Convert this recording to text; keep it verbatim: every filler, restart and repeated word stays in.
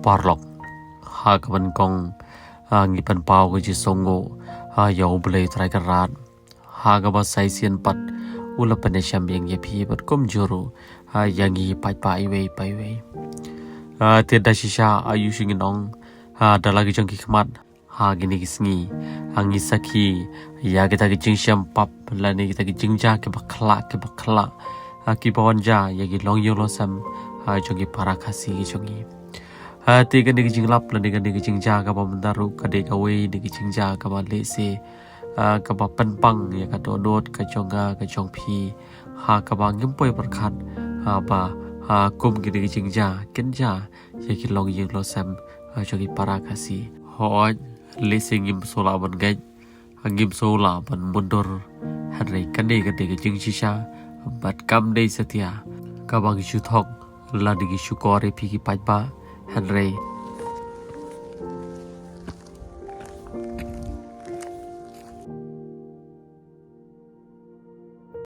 Paralok, ha kaba nyngkong, ha ngi pynpaw ka jingsngewnguh, ha ïa U Blei Trai Kynrad, ha kaba sa shisien pat u la pynïashem ïa ngi ïa phi bad kumjuh ruh, ha ïa ngi paidbah iwei pa iwei. Ha te da shisha aïu shu ngin ong, ha da la ki jong ki khmat, ha kine ki sngi, ha ngi sakhi ïa kita ki jingshem pap lane kita ki jingjia kiba khlah kiba khlah, ha kiba wan jia ïa ki longïing longsem, ha jong ki para Khasi ki jong ngi. Ha te kane ka jinglap lane kane ka jingjia kaba mynta ruh ka dei kawei na ki jingjia kaba lehse, ha kaba pynpang ïa ka dohnud ka jong nga ka jong phi, ha kaba ngim poi pyrkhat, ha ba, ha kum kine ki jingjia kin jia ïa ki longïing longsem, ha jong ki para Khasi. Hooid, lehse ngim sngewlah ban ngeit, ha ngim sngewlah ban mundur, hynrei kane ka dei ka jingshisha bad kam dei satia kaba ngi shu thok lane ngi shu kor ïa phi ki paidbah, hynrei